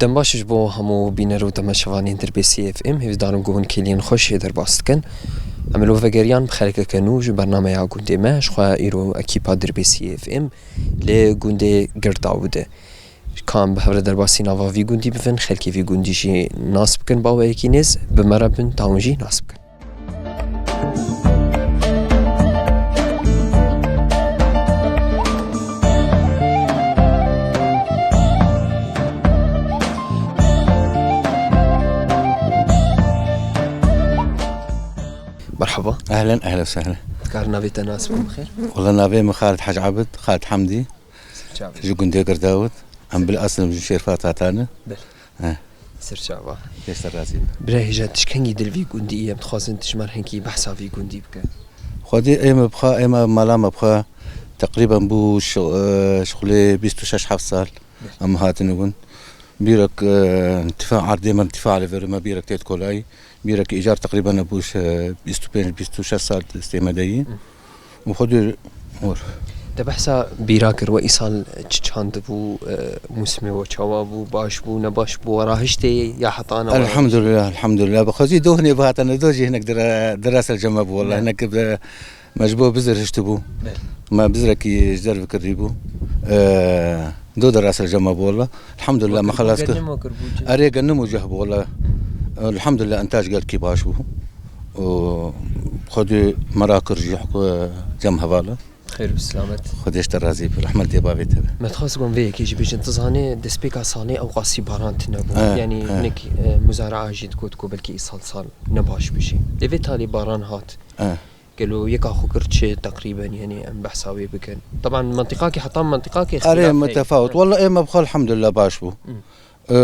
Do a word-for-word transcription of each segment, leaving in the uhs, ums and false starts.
Dem baş ji bo hemû bîner û temaşevanên Dirbêsî F M, hêvîdarim ku hûn kêliyên xweş ê derbas dikin. Em li vegeriyan bi xelkeke nû ji bernameya gundê me, ji xwe îro ekîpa Dirbêsî F M li gundê Girdawid e. Ka em bi hev re derbasî nava vî gundî bibin, xelkê vî gundî jî nas bikin, baweyekî nêz bi me re bin, ta hûn jî nas bikin. Merhaba. Ehlen, ehlen, sehlen. Dikar navê te nas bikim, xêr? Wala navê min Xalid Hec Abid, Xalid Hemdî. Ser çavê. Ji gundê Girdawid. Em bil aslim ji Şêrfa Tata ne. Belê. He. Ser çava. Pêşte razî be. Bira hêja tişkengî dil vî gundî ye, em dixwazin tu ji me re hinkî behsa vî gundî bike. Xwedî ê me bixwe, ê me mala me bixwe, teqrîben bû şi-, e, şixulê bîst û şeş heft sal em hatine bûn. Bîrek, e, tifa erdê me, tifa li vir me bîrek têt kolayî. Bîrek îcar teqrîben bû şi-, bîst û pênc, bîst û şeş sal destê me de yî. Hı. Û xwedî hor. Te behsa bîra kir, we îsal çi çandibû, e, mûsimê we çawa bû, baş bû, ne baş bû, we rahiştê ya heta ana we? Elhamdulillah, elhamdulillah. Bi xwezî dohnê bihatene do jî hinek dira, dira sercem me bû, wela. Ne. Hinek bi, me ji bo bizir hiştibû. Belê. Me bizirekî ji derve kirî bû. E, do dira sercem me bû, wela. Elhamdulillah, me xelas kir. Erê, genim û ceh bû, wela. Elhamdulillah, entaj gelkî baş bû. û Xwedê me rakir jî hikû cem hevala. Xêr û selamet. Xwedê ji te razî be. Rehmet dê bavê te be. Me dixwest ku em vê yekê jî bêjin. Tu zanî destpêka salê ew qasî baran tune bû. He, yanî he. Hinek, e, muzara'a jî digot ku belkî îsal sal ne baş bû jî. Lê vê talê baran hat. He. Gelo yeka xwe kir çi teqrîben, yanî em behsa wê bikin. Teban mentiqakê heta mentiqakê. Erê, xilaf heye. Mitefawit. He. Walla ê me bixwe elhamdulillah baş bû. Hı. Ee,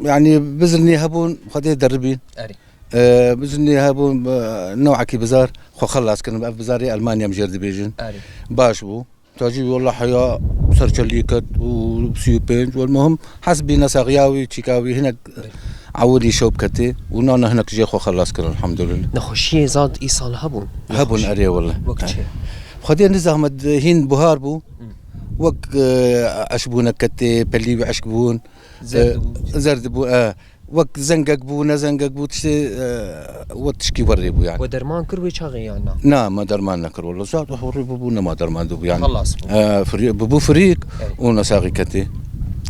yanî bizirnê hebûn, Xwedê deribîn. Erê. Ee, bizirnê hebûn, e, newekî bizar, xwe xelas kirin. Ev bizarê Elmanya em jêr dibêjin. Erê. Baş bû. Tacî wela heya serçelî ket û sî û pênc. Wel muhim, hesbî nesaxiya wî, çîka wî hinek Erê. Ewilî şew biketê û nana hinek jê xwe xelas kirin, elhamdulillah. Nexweşiyê zad îsal hebûn? Hebûn, erê wela. Wek çi? Xwedê nizahmet hîn buhar bû. Hı. Wek, e, eşbûnek ketê, pelî wî eşk bûn. Zerd E, bû. Zerd bû, e. Wek zengek bû, ne zengek bû, tiştê, e, wek tişkî werê bû yani. We derman kir wê çaxê yan na? Na, me derman nekir wela. Zat hûrî bû, bû, nema derman dibû yani. Xelas bû. E, firî-, bû, bû firîk Evet. û nesaxî ketê.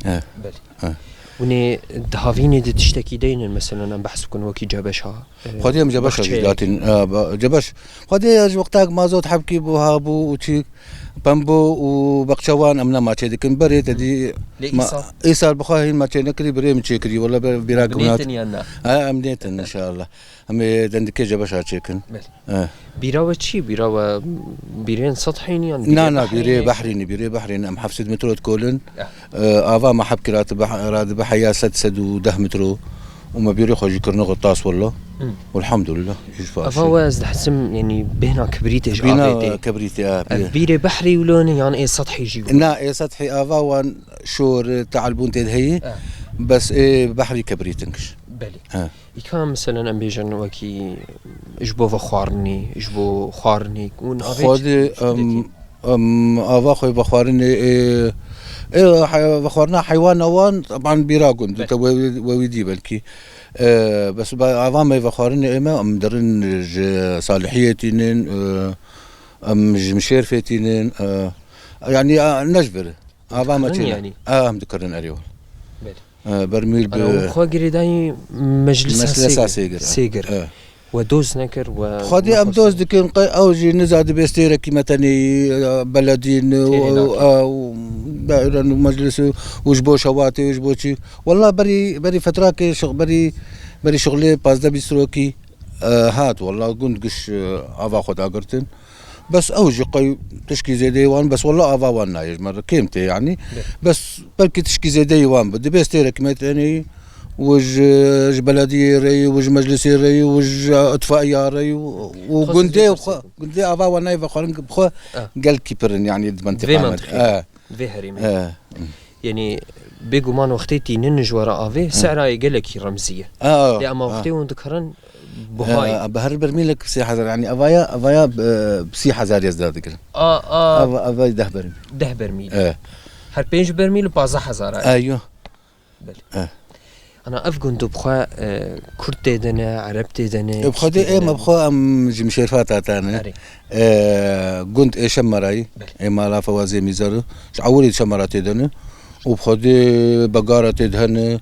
E. Belê. E. Hûn ê di havînê de tiştekî deynin, mesela, em behs bikin wekî cebeşa. Xwedî em cebeşa Baxçeyê. Jî datîn. E, ba-, cebeş. Xwedî ji wextek mazot hebkî bû, ha bû û çî pembo û bexçewan em ne maçê dikin. Berê te dî Lê ma-, îsal? Îsal bixwe hîn maçê nekirî, birê min çêkirî. Wela ber-, bîra Em kiminat. Nêtin yan na? Ha, em nêtin inşallah. Em ê dendikê cebeşa çêkin. Belê. E. Bîra we çi? Bîra we bîrên sethî ne yan bîrê Na, na, behrî bîrê ne? Behrî ne, bîrê behrî ne. Em heft sed metro dikolin. Ya. Ee, ava me hebkî radibe, radibe heya sed, sed û deh metro û me bîrê xwe jî kirine xwe tas wela. Hı. Elhamdulillah, îş baş. Ava we ez dihsim, yanî bêhna kibrîtê ji Bîna avê tê. Kibrîtê, e, Ev bî- bîrê behrî wilo ne yan ê sethî jî wilo? Na, ê sethî ava wan şor, e, teelbûn tê de heyî. E. Bes ê behrî kibrîtin kiş. Belê. E. Îka, meselen, em bêjin wekî ji bo vexwarinê, ji bo xwarinê, hûn avê Xwedê, çi em, em ava xwe vexwarinê, ê, ê, he-, vexwarina heywana wan, teban bîra gund, Belê. Te we, we wî dî belkî. E, bes ba-, ava me vexwarinê ê me, em derin ji salihiyê tînin, e, em ji mişêrfê tînin, e, yanî, e, ne ji vir. Ava me Dikirin çêne. Yanî? E, em dikirin erê wal. Belê. E, bermîl bi Ana, û xwe girêdayî meclisa Meclisa Sêgir. Sêgir, e. Sêgir. E. We doz nekir, we Xwedî em doz dikin, qe-, ew jî niza dibe stêrekî me tenê, e, beledîn, Têrê û, nakin. E, û daîren û meclis û, û ji bo şewatê û ji bo çi. Wela berî, berî fetrakê şix-, berî, berî şixulê pazdeh bîst rokî, e, hat, wela gund giş, e, ava xwe dagirtin. Bes ew jî qey tişkî zêdeyî wan, bes wela ava wan nayê ji me re, kêm tê yanî. Be. Bes belkî tişkî zêdeyî wan bi. Dibê stêrek me tenê û ji, ji belediyê re yî û ji meclisê re yî û ji îtfaiya re yî û, û Xwest gundê zêde xwe, sê. Gundê ava wan nayê vexwarin bi xwe Ha. Gelkî pir in yanî di Vê mentiqa me. Mentiqê. Ha. Vê herêmê. Ha. Yanî bêguman wextê tînin ji we re avê, Ha. Se'rayê gelekî remzî ye. Ha, Lê ema ha. Wextê hûn dikarin Buhayê. E, bi her bermîlek sê hezar, yanî evaya, evaya, e, sî hezar ez dadigirim. A, a. Eva, eva deh bermîl. Deh bermîl. E. Her pênc bermîl pazdeh hezar a. E, yo. Belê. Eh. Ana ev gund bi xwe, e, Kurd tê de ne, Ereb tê de ne, E, bi xwe dê ê me bi xwe em ji Mişêrfat hatane. Erê. E, gund ê Şemerayî, Belê. Ê mala Fewazê Mîzar, ji ewilî Şemera tê de ne. Û bi xwe dê Begara tê de hene,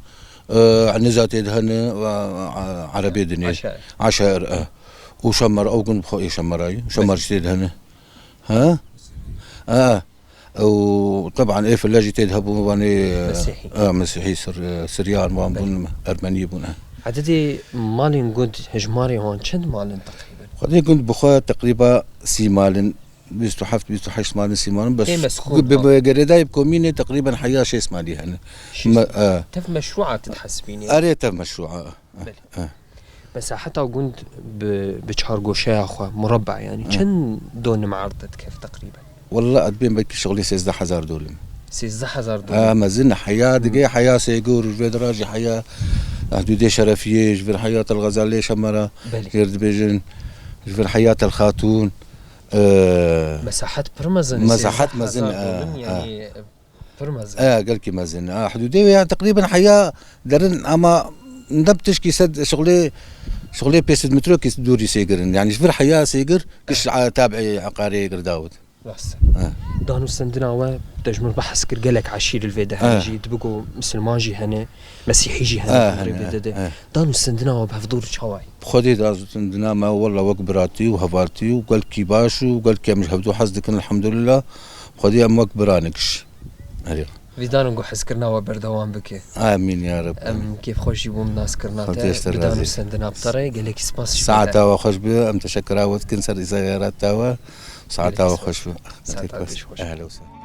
e, Eniza tê de hene, e, Erebê dinê. Aşair. Aşair, e. Û Şemer, ew gund bi xwe ê Şemerayî. Şemer Belê. Jî tê de hene. Ha? E. Û teban ê file jî tê de hebûn, vanê, Mesîhî. E, Mesîhî, Sir-, e, Siryan wan Belê. Bûn, Ermenî bûn, e. Ededê malên gund, hejmarê wan çend malin teqrîben? Xwedê gund bi xwe teqrîba sî malin, bîst û heft, bîst û heşt malin, sî malin, bes Tê mesxûn bi, bi, mal. Bi girêdayî bi komînê teqrîben heya şêst malî hene. Şêst. Me-, e. Tev meşrûa tu dihesibînî? Erê, tev meşrûa, e. Belê. E. Mesaheta gund bi, bi çargoşeya xwe, murabbe, yanî Hı. çend donim erd dikeve teqrîben? Walla ez dibêm belkî şixulê sêzdeh hezar donim. Sêzdeh hezar donim? Ha, mezin e, heya Hı. digê, heya Sêgur, ji vê dira jî heya Ehdûdê Şerefiyê, ji vir heya Tel Xezalê Şemera, Belê. Jêr dibêjin, ji vir heya Tel Xatûn. E, Mesahet pir mezin e, Mesahet sêzdeh hezar mezin e, donim, e. Yanî, Pir mezin. E, gelkî mezin. E, hidûdê wê ya teqrîben heya derin ama ne bi tişkî sed şixulê, şixulê pênc sed metrokî dûrî Sêgir in. Yanî ji vir heya Sêgir kiş, e, tabî Eqarê Girdawid. Rast. E. Dan û stendina we te ji min behs kir, gelek eşîr li vê de hene E. jî, dibe ku misilman jî hene, mesîhî jî hene E, li hene, vê de de. E. Dan û stendina we bi hevdûr çawa ye? Xwedê dan û stendina me wella wek biratî û hevaltî û gelkî baş û gelkî em ji hevdû hez dikin elhamdulillah. Xwedê em wek bira nikiş. Erê. Vî dan û hezkirina we berdewam bike. Amîn ya Reb. Em kêfxweş jî bûn bi naskirina te. Xwedê ji te razî. Bi dan û stendina bi te re gelekî spas ji te. Saeta we xweş be, em teşekkira we dikin ser ziyareta we. Saeta we xweş be. Saeta te jî xweş. Ehlen we sehlen.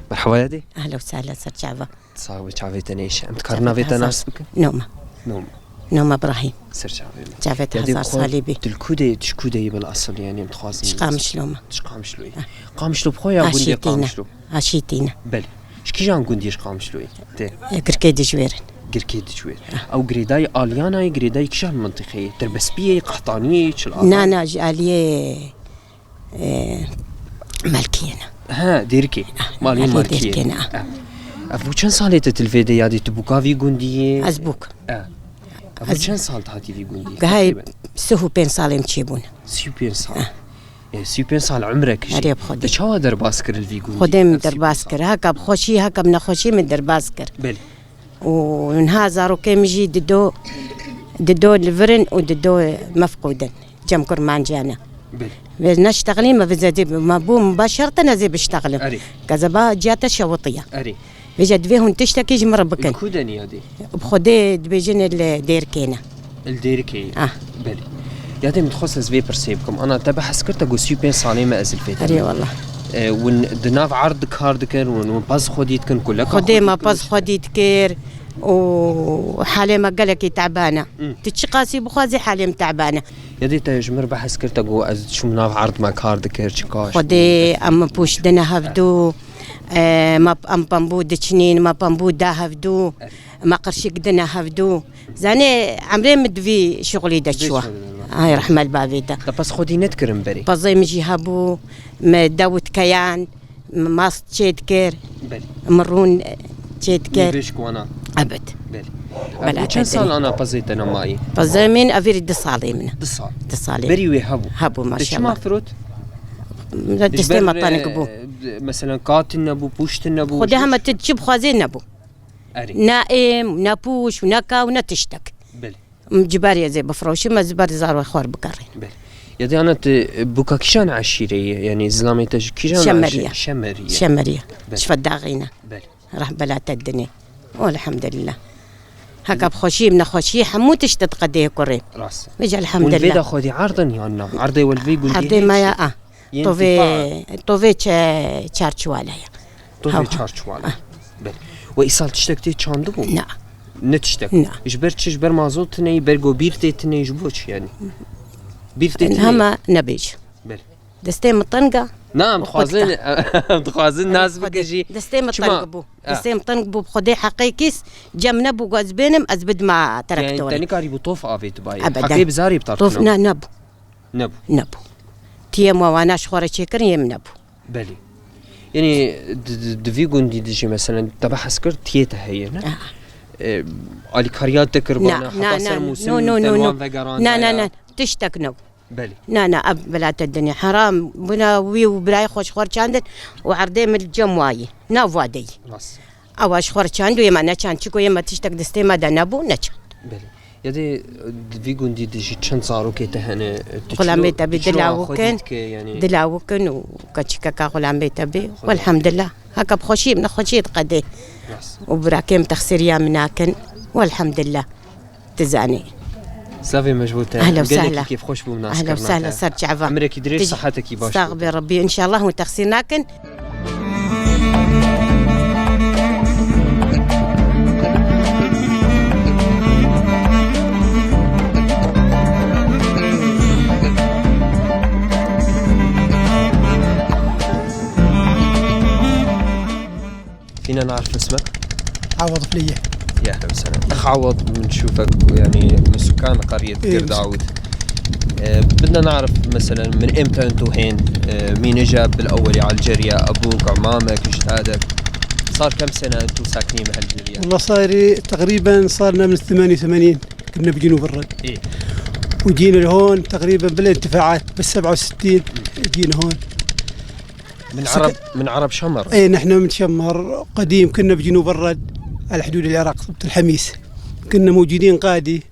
Merhaba yadê. Ehlen we sehlen, ser çava. Sax be, çavê te nêşe. Em dikarin navê te nas bikin? Noma. Noma. Noma Ibrahîm. Ser çavê me. Çavê te hezar salî bî. Tu li ku de, tu ji ku de yî bil esil, yanî em dixwazin. Ji Qamişlo me. Tu ji Qamişlo yî. Ha. Qamişlo bi xwe ya gundê Qamişlo? Aşîtî ne. Belê. Ji kîjan gundî ji Qamişlo yî? Tê. E, Girkê Dijwêr in. Girkê Dijwêr. Ha. Ew girêdayî Aliyana yî, girêdayî kîjan mintîqeyê? Tirbespiyê, Qehtaniyê, Çil Ava? Na, na, ji aliyê E, Melkiyê ne. He, Dêrikê. Malê Melkiyê. Dêrikê ne. He. Ev bû çend salê te tu li vê de yadî, tu bûka vî gundî yê? Ez bûk. He. Ev bû çend sal hatî vî gundî? Gihayê sih û pênc salê min çêbûn. Sih û pênc sal. He. E, sih û pênc sal umrek jî. Erê bi Xwedê. Te çawa derbas kir li vî gundî? Xwedê min derbas kir. Heka bi xweşî, heka bi nexweşî min derbas kir. Belê. Û niha zarokê min jî dido, dido li vir in û dido mefqûd in. Cem kurmanca ne. Belê. Ve neştexlî me vizedî me bû, me ba şertin ez ê biştexlim. Erê. Gazeba ciya te şewitiye. Erê. Vêca divê hûn tiştekî ji min re bikin. Li ku de niya dê? Bi Xwedê dibêjin li Dêrikê ne. Li Dêrikê. Ah. Belê. Ya dê min dixwest ez vê pirsê bikim. Ana te behs kir te got sî û pênc salê me ez li vê de Erê me. Wallah. E, hûn di nav erd kar dikin, hûn, hûn pez xwedî dikin, kuleka Xwedê xwedî me dikin. Pez xwedî dikir û halê me gelekî teban e. Hmm. Tu çiqasî bixwazî halê min teban e. Ya dê te ji min re behs kir te got ez diçûm nav erd me kar dikir, çi kaş Xwedê bû. Em me pûştine hevdû, e, me, em pembû diçinîn, me pembû da hevdû, Erê. Me qirşik dine hevdû. Zanê, emrê min di vî şixulî de çû. Ay, rehme li bavê te. Te pez xwedî nedikirin berê? Pezê min jî hebû, min dewt keyan, min mast çê dikir, Belê. Min rûn çê dikir. Mêvêşk wana? Ebet. Belê. Wela Ev çend te sal dê. Ana pezê te nemayî? Pezê min evîrî du salê min e. Du sal. Du salê. Berî wê hebû? Hebû, Te çima maşallah. Firot? Destê me tenik bû. E, mesela katin nebû, pûştin nebû. Xwedê heme tu çi bixwazê nebû. Erê. Ne êm, ne pûş, ne kaw, ne tiştek. Belê. Em ji ber ez ê bifroşim, ez ji ber zarokê xwe re bigerînim. Belê. Ya dê ana tu, e, bûka kîjan eşîrê ye? Yanî zilamê te ji kîjan Şemeriye. Eşî-, Şemeriye. Şemeriye. Belê. Ji Fedaxî ne. Belê. Rehbela te dinê. Elhamdulillah. Heka bi xweşî, bi nexweşî, hemû tişt diqedê kurê. Rast. Vêca Hûn vê elhamdulillah. De xwedî erdin yan na? Erdê we li vê gundî Erdê me ya, a. Yên Tovê, tipa. Tovê çe-, çarçiwale ye. Tovê Hawa. Çarçiwale. Ah. Belê. We îsal tiştek tê çandibû? Na. Ne tiştek? Na. Ji ber çi? Ji ber mazot tune yî, ber gobîr tê tune yî, ji bo çi yanî? Bîr tê tînê? Hema nebêj. Belê. Destê min teng e. Na, em dixwazin, em dixwazin nas bikin jî. Destê min teng bû. Destê min teng bû, bi Xwedê heqê kîs cem nebû ku ez bênim, ez bidima terektorê. Yani te nikarîbû tof avê tu bayê. Ebeden. Heqê bi zarê bi tartî. Tof ne, nebû. Nebû. Nebû. Tiyê me wana ji xwe re çêkirin, yê min nebû. Belê. Yani di, di, di vî gundî de jî, meselen, te behs kir, tiyê te heye, ne? Aha. E, alîkariya te kir vana, heta ser mûsim te li wan vegerandaya? Na, na, na. Tiştek nebû. Belê. Na, na, ev bila te dinê heram bûna wî û birayê xwe ji xwe re çandin û erdê min li cem wayî. Nav wa deyî. Rast. Ewa ji xwe re çand û yê me neçand, çiko yê me tiştek destê me de nebû, neçand. Belê. Ya dê di vî gundî de jî çend zarokê te hene? Tu Xulamê çilo, te bî tu çilo dila axwe wikin, dît ke, yani? Dila wikin û keçikeka xulamê te bî. Xulamê. Welhamdulillah. Heke bi xweşî, bi nexweşî diqedê. Rast. Û birakêm texsiriya min nakin. Welhamdulillah. Dizanî. Slavê me ji bo te. Ehla û sehla. Gelekî kêfxweş bûm naskirina te. Ehla û sehla, ser çava. Emirekî dirêj, sihetekî baş. Sax be Rebbî. Înşallah hûn texsîr nakin. فينا نعرف اسمك؟ عوض فلية. يا أهلا وسهلا. أخ عوض، بنشوفك يعني من سكان قرية إيه، قرداود. آه، بدنا نعرف مثلًا من إمتى أنتوا هين؟ آه، مين إجا بالأول على الجرية؟ أبوك، عمامك، أجدادك؟ صار كم سنة أنتوا ساكنين بهالجرية؟ والله صار تقريبًا، صار لنا من ثمانية وثمانين، كنا بجنوب الرد. إيه. وجينا لهون تقريبًا بالانتفاعات، بال67 جينا هون. من سك- عرب، من عرب شمر. إيه، نحن من شمر قديم، كنا بجنوب الرد على حدود العراق، سبط الحميس. كنا موجودين غادي.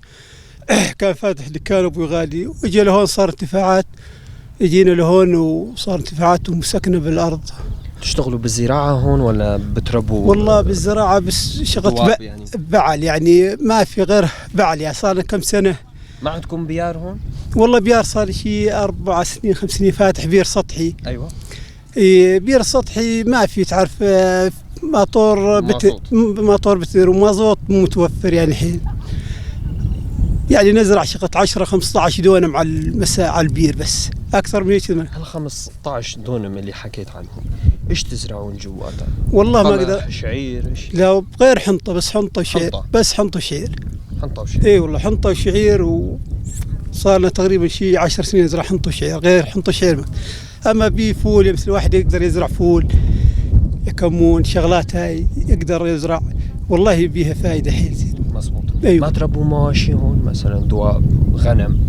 كان فاتح دكان أبوي غادي، وإجا لهون صار انتفاعات. جينا لهون وصار انتفاعات ومسكنا بالأرض. تشتغلوا بالزراعة هون ولا بتربوا والله بالزراعة، بس شغلت دواب ب-، يعني؟ بعل، يعني ما في غير بعل، يعني صار لنا كم سنة. ما عندكم بيار هون؟ والله بيار صار شي أربع سنين، خمس سنين فاتح بير سطحي. أيوة. إيه، بير سطحي ما في، تعرف، آه، ماطور بت-، مازوت. م-، ماطور بتر ومازوت مو متوفر يعني الحين. يعني نزرع شقة عشرة، خمستاش دونم على المسا-، على البير بس. أكثر من هيك ما هل خمستاش دونم اللي حكيت عنهم، إيش تزرعون جواتها؟ والله ما قمح، أقدر. شعير، إيش؟ لا، غير حنطة، بس حنطة وشعير. حنطة. بس حنطة وشعير. حنطة وشعير. إي والله، حنطة وشعير، وصار لنا تقريبًا شي عشر سنين نزرع حنطة وشعير، غير حنطة وشعير ما. أما بي فول، مثل واحد يقدر يزرع فول، يكمون، شغلات هاي يقدر يزرع، والله بيها فايدة حيل زين. مزبوط. أيوة. ما تربوا مواشي هون، مثلًا دواب، غنم؟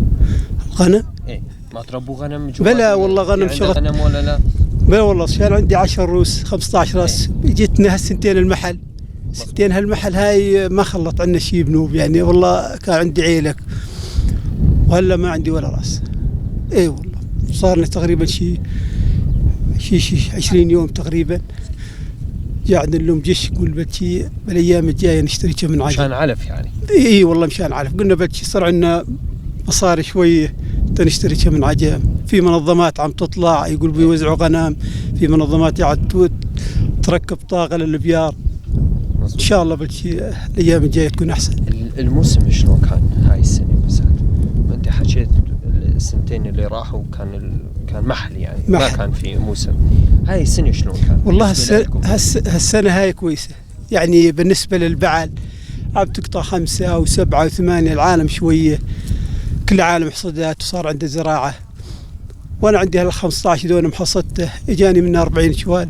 غنم؟ إيه. ما تربوا غنم جوا بلا ال-، والله غنم في عندنا شغل. غنم ولا لا؟ بلا والله، كان عندي عشر روس، خمستاش راس. إيه. جيتنا هالسنتين المحل. سنتين هالمحل هاي ما خلط عنا شي بنوب، يعني والله كان عندي عيلة. وهلا ما عندي ولا راس. إيه والله. صار لنا تقريبًا شي، شي، شي عشرين يوم تقريبًا. قاعد نلوم جيش، نقول بلكي بالأيام الجاية نشتري كم من عجل. مشان علف يعني؟ إي، إي والله مشان علف. قلنا بلكي صار عنا مصاري شوية، تنشتري كم من عجل. في منظمات عم تطلع، يقول بيوزعوا غنم. في منظمات قاعد تو-، تركب طاقة للبيار. مظبوط. إن شاء الله بلكي الأيام الجاية تكون أحسن. ال-، الموسم شلون كان هاي السنة مثلًا؟ أنت حكيت السنتين اللي راحوا كان ال-، كان محل يعني، ما محل. كان في موسم. هاي السنة شلون كان والله بالنسبة هالس-، لكم؟ هالس-، هالسنة هاي كويسة. يعني بالنسبة للبعل، عم تقطع خمسة وسبعة وثمانية، العالم شوية، كل العالم حصدت وصار عنده زراعة. وأنا عندي هال خمستاش دونم حصدته، إجاني منه أربعين شوال.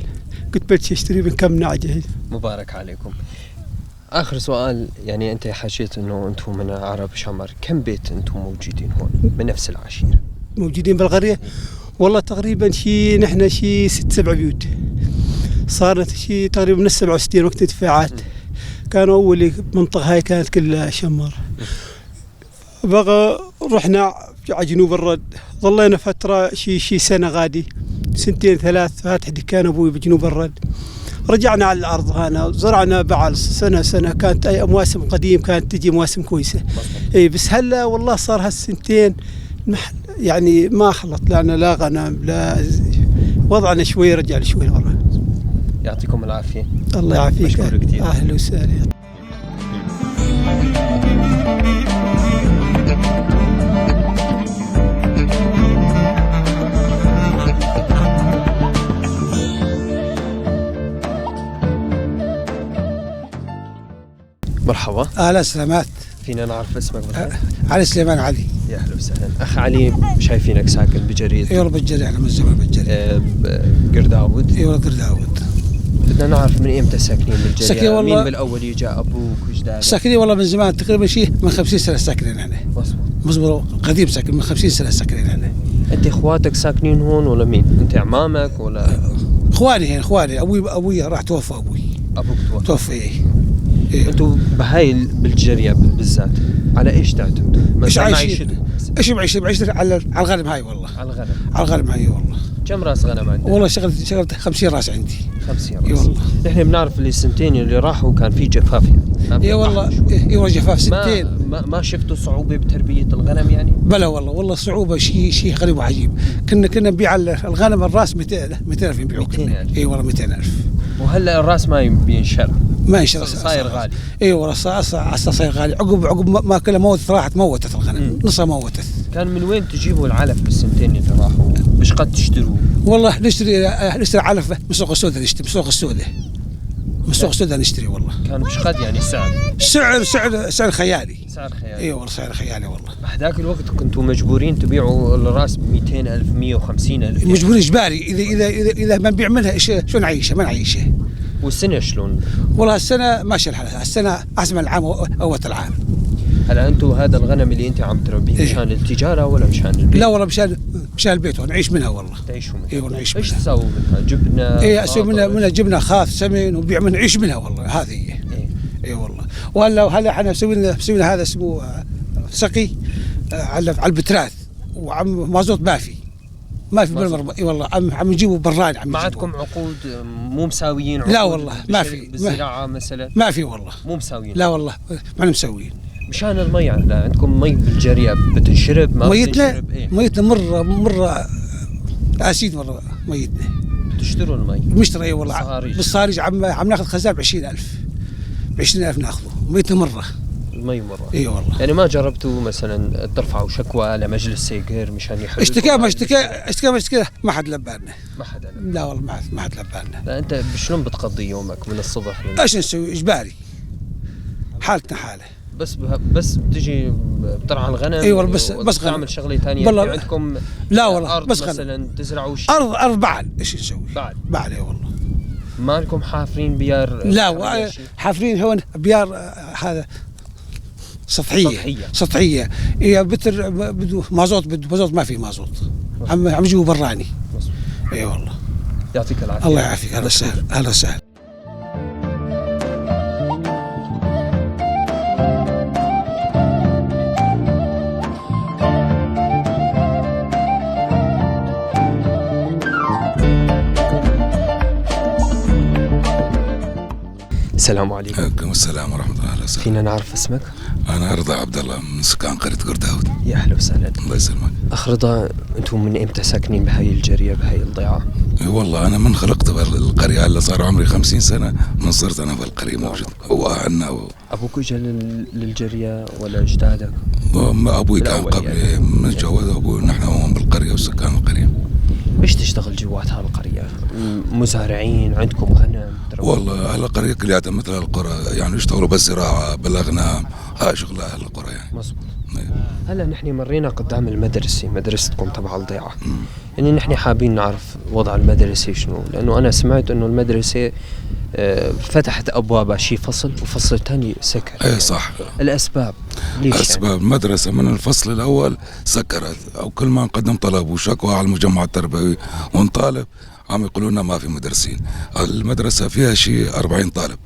قلت: "بدي أشتري من كم نعجة هي." مبارك عليكم. آخر سؤال، يعني، أنت حكيت إنه أنتم من عرب شمر، كم بيت أنتم موجودين هون من نفس العشيرة؟ موجودين بالقرية؟ والله تقريبًا شي، نحن شي ست سبع بيوت. صارت شي تقريبًا من السبعة وستين وقت الدفاعات. كانوا أول منطقة هاي كانت كلها شمر. بقى رحنا على جنوب الرد، ظلينا فترة شي، شي سنة غادي، سنتين ثلاث، فاتح دكان أبوي بجنوب الرد. رجعنا على الأرض هنا، زرعنا بعل سنة، سنة، كانت أي مواسم قديم، كانت تجي مواسم كويسة. إي، بس هلا والله صار هالسنتين محل، يعني ما خلط لنا لا غنم، لا ز-، وضعنا شوي رجع لشوي لورا. يعطيكم العافية. الله يعافيك. مشكور كتير. أهلا وسهلا. مرحبا. أهلا، سلامات. فينا نعرف اسمك بالخير؟ أه، علي سليمان علي. يا أهلا وسهلا. أخ علي، شايفينك ساكن بجريد. إي والله، بجري، إحنا من زمان بجري. آه، ب-، قرداود. إي والله، قرداود. بدنا نعرف من إمتى ساكنين بالجريد؟ ساكنين والله مين بالأول يجي، أبوك وجدادك؟ ساكنين والله من زمان، تقريبًا شي من خمسين سنة ساكنين هنا. مزبوط. مزبوط، قديم ساكن، من خمسين سنة ساكنين هنا. أنت إخواتك ساكنين هون ولا مين؟ أنت عمامك ولا؟ إخواني هنا، إخواني. أبوي، أبوي راح توفى، أبوي. أبوك توفى؟ توفى، إيه. إيه. أنتوا بهاي ال-، بالجرية ب-، بالذات، على إيش تعتمدوا؟ مثلًا إيش عايشين؟ معيشتكم؟ إيش معيشة؟ معيشة على، على الغنم هاي والله. على الغنم. على الغنم هاي والله. كم راس غنم عندك؟ والله شغلت، شغلت خمسين راس عندي. خمسين راس. إي والله. نحن بنعرف اللي سنتين اللي راحوا كان في جفاف، يعني. كان في إي والله، قحط شوي. إي، إي والله، جفاف ما، سنتين. ما، ما شفتوا صعوبة بتربية الغنم، يعني؟ بلى والله، والله صعوبة، شي، شي غريب وعجيب. كنا، كنا نبيع ال-، الغنم الراس ميتين، ميتين ألف نبيعه كنا. ميتين ألف. إي والله، ميتين ألف. وهلأ الراس ما بينشر. ما ينشر، ص-، صاير غالي. إي والله، ص-، ص-، ص-، صاير غالي. عقب، عقب ما، ما كله موتت، راحت موتت الغنم. مم. نصها موتت. كان من وين تجيبوا العلف بالسنتين اللي راحوا؟ إيش قد تشتروا؟ والله نشتري، آه، نشتري علف من سوق السوداء، نشتري من سوق السوداء. من سوق السوداء نشتري والله. كان بشقد يعني سعر؟ سعر، سعر، سعر خيالي. سعر خيالي. إي والله، سعر خيالي والله. بهداك الوقت كنتوا مجبورين تبيعوا الراس بميتين ألف، مية وخمسين ألف يعني. مجبور إجباري. إذا، إذا، إذا، إذا ما نبيع منها، إيش، شو نعيشه؟ ما نعيشه. والسنة شلون؟ والله السنة ماشي الحال. السنة أحسن من العام و-، أول العام. هلا أنتوا هذا الغنم اللي أنت عم تربيه إيه. مشان التجارة ولا مشان البيت؟ لا والله، مشان، مشان البيت، ونعيش منها والله. تعيشوا منها. إيه، ونعيش إيش منها. تساووا منها؟ جبنة، إيه، أسوي منها، منها جبنة، خاث، سمن، ونبيع منها، نعيش منها والله، هذه هي. إيه. إيه والله. وهلا، وهلا إحنا مسوي لنا، مسوي لنا هذا اسمه، آه، سقي، آه، على، على البتراث، وعم مازوت ما في. ما في بالمرة. إي والله، عم، عم نجيبه براني، عم ما نجيبه. عندكم عقود، مو مساويين لا عقود والله، ما بالشركة، في. ما، بالزراعة مثلًا؟ ما في والله. مو مساويين؟ لا والله، ما مساويين. مشان المي عندنا، عندكم مي بالجرية بتنشرب، ما ميتنا، بتنشرب؟ إيه. ميتنا مرة، مرة أسيد والله، ميتنا. تشتروا المي؟ بنشتري، إي والله. بالصهاريج. بالصهاريج عم، عم ناخذ خزان بعشرين ألف. بعشرين ألف ناخذه. ميتنا مرة. المي مرة. إي والله. يعني ما جربتوا مثلًا ترفعوا شكوى لمجلس سيقر مشان يحلوا لكم هاي المشكلة؟ اشتكى، ما اشتكى، اشتكى، ما اشتكى، ما حد لبى لنا. ما حدا لبى. لا والله، ما، ما حد لبى لنا. لا، أنت شلون بتقضي يومك من الصبح لل- ايش نسوي؟ إجباري. حالتنا حالة. بس بها-، بس بتجي بترعى الغنم إي والله، يعني، بس، بس غنم. وبتعمل شغلة تانية؟ والله في عندكم لا والله، أرض بس غنم. مثلًا تزرعوا شيء؟ أرض، أرض بعل، إيش نسوي؟ بعل. بعل، إي والله. ما لكم حافرين بيار لا، حفرية و-، شيء؟ حافرين هون بيار، آه، هذا سطحية. سطحية. سطحية. هي بتر-، بده مازوت، بده مازوت، ما في مازوت. عم، عم يجيبوا براني. مظبوط. إي والله. يعطيك العافية. الله يعافيك. أهلا وسهلا. أهلا وسهلا. السلام عليكم. عليكم السلام ورحمة الله. أهلا وسهلا. فينا نعرف اسمك؟ أنا رضا عبد الله، من سكان قرية قرداود. يا أهلا وسهلا. الله يسلمك. أخ رضا، أنتم من إمتى ساكنين بهاي الجرية، بهاي الضيعة؟ إي والله، أنا من خلقت بهالقرية هلا صار عمري خمسين سنة، من صرت أنا بهالقرية موجود. وأهلنا و- أبوك إجا لل-، للجرية ولا أجدادك؟ أم-، أبوي كان بالأول قبلي، يعني. من جوز أبوي، نحن هون بالقرية وسكان القرية. إيش تشتغل جوات هالقرية؟ م-، مزارعين، عندكم غنم، تربوا؟ والله، أهل القرية كلياتها مثل القرى، يعني، يشتغلوا بالزراعة، بالأغنام. ها شغل أهل القرى، يعني. مزبوط. إيه. هلأ نحن مرينا قدام المدرسة، مدرستكم تبع الضيعة. مم. يعني نحن حابين نعرف وضع المدرسة شنو، لأنه أنا سمعت إنه المدرسة، آه، فتحت أبوابها شي فصل وفصل تاني سكر. إيه، صح. الأسباب ليش يعني؟ أسباب المدرسة من الفصل الأول سكرت، أو كل ما نقدم طلب وشكوى على المجمع التربوي ونطالب، عم يقولوا لنا ما في مدرسين. المدرسة فيها شي أربعين طالب،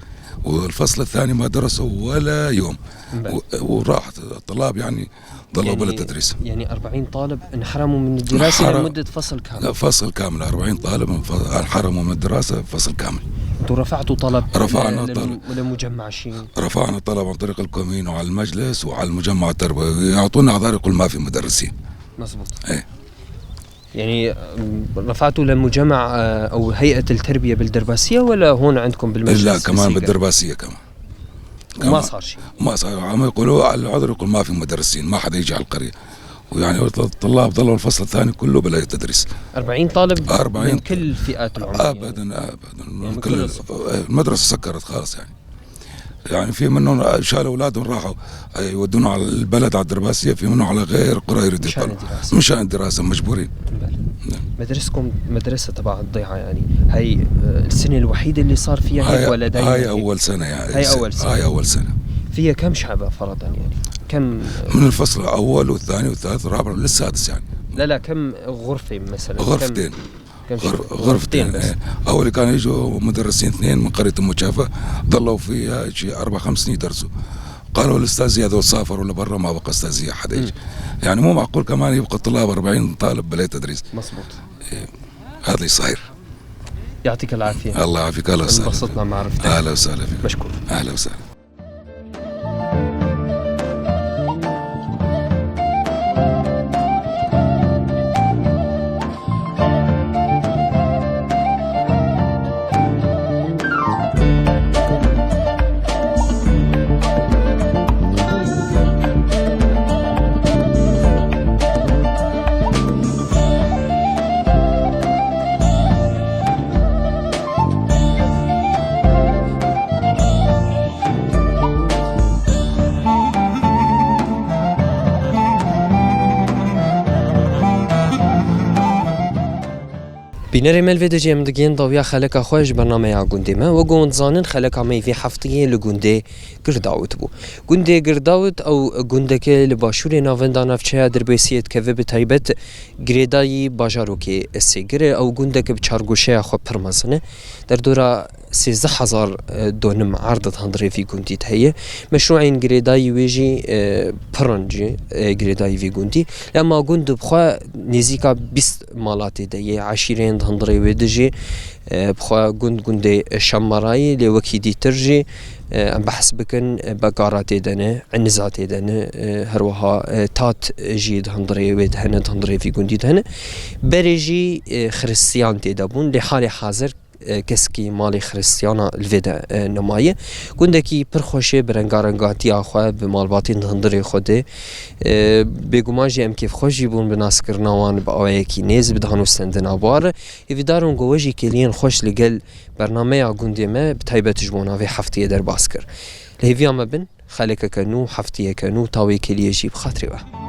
والفصل الثاني ما درسوا ولا يوم. و-، وراحت الطلاب، يعني، ضلوا يعني، بلا تدريس. يعني أربعين طالب انحرموا من الدراسة انحرم-، لمدة فصل كامل؟ لا، فصل كامل، أربعين طالب انف-، انحرموا من الدراسة فصل كامل. انتوا رفعتوا طلب رفعنا ل-، لم-، طلب. لمجمع شيء؟ رفعنا طلب عن طريق الكومين وعلى المجلس وعلى المجمع التربوي، يعطونا أعذار، يقول ما في مدرسين. مزبوط. إيه. يعني، أم، رفعتوا لمجمع، آه، أو هيئة التربية بالدرباسية ولا هون عندكم بالمجلس لا، كمان بالسيقا؟ بالدرباسية كمان. وما كمان صار شيء. ما صار، عم يقولوا على العذر، يقول ما في مدرسين، ما حدا يجي على القرية. ويعني الطلاب ضلوا الفصل الثاني كله بلا تدريس. أربعين طالب أربعين من كل الفئات العمرية؟ أبدًا، أبدًا. يعني من من كل كل الصفوف؟ المدرسة سكرت خالص يعني. يعني في منهم شالوا أولادهم راحوا يودونهم على البلد، على الدرباسية، في منهم على غير قرى يريدوا يطلعوا. مشان الدراسة. مشان الدراسة مجبورين. بلى. نعم. مدرستكم مدرسة تبع الضيعة، يعني، هي، آه، السنة الوحيدة اللي صار فيها هيك، هاي، ولا دايمًا هاي هيك؟ أول سنة، يعني، هاي س-، أول سنة. هاي أول سنة. فيها كم شعبة فرضًا، يعني؟ كم؟ من الفصل الأول والثاني والثالث والرابع للسادس، يعني. لا، لا، كم غرفة مثلًا؟ كم؟ غرفتين. كم شو؟ غر-، غرفتين غرفتين بس. إيه. أول كانوا يجوا مدرسين اثنين من قرية أم جافة، ضلوا فيها شي أربع خمس سنين يدرسوا. قالوا الأستاذ زياد سافر ولا برا، ما بقى أستاذ زياد حدا يجي. مم. يعني مو معقول كمان يبقى طلاب أربعين طالب بلا تدريس. مزبوط. إيه. هذا اللي صاير. يعطيك العافية. الله يعافيك، أهلا وسهلا. انبسطنا معرفتك. أهلا وسهلا فيك. مشكور. أهلا وسهلا. Bînerê me li vê dejê em digihên dawiya xeleka xwe ji bernameya gundê me. Wek ku hûn dizanin, xeleka me yê vê heftiyê li gundê Girdawit bû. Gundê Girdawit ew gundeke li başûrê navenda navçeya Dirbêsiyê dikeve, bi taybet girêdayî bajarokê Sêgirê. Ew gundeke bi çargoşeya xwe pir mezin e. Derdora sêzdeh hezar, e, donim erd di hundirê vî gundî de heye. Meşrûeyên girêdayî wê jî, e, pir in jî, e, girêdayî vî gundî. Lema gund bi xwe nêzîka bîst mala tê de yê, eşîreyên di hundirê wê de jî, e, bi xwe gund gundê Şemmerayî, lê wekî dîtir jî, e, em behs bikin, e, Begara tê de ne, Iniza tê de ne, e, her wiha, e, Tat jî di hundirê wê de hene, di hundirê vî gundî de hene. Berê jî, e, xiristiyan tê de bûn, lê halê hazir e, kesekî malê xiristiyana li vê de, e, nemaye. Gundekî pir xweş e bi rengarengatiya xwe, bi malbatên di hundirê xwe de. E, bêguman jî em kêfxweş jî bûn bi naskirina wan bi awayekî nêz, bi dan û stendina bar. Hêvîdar in ku we jî kêliyên xweş li gel bernameya gundê me bi taybet ji bona vê heftiyê derbas kir. Li hêviya me bin, xelekeke nû, heftiyeke nû, tawê kêliyê jî bi xatirê we.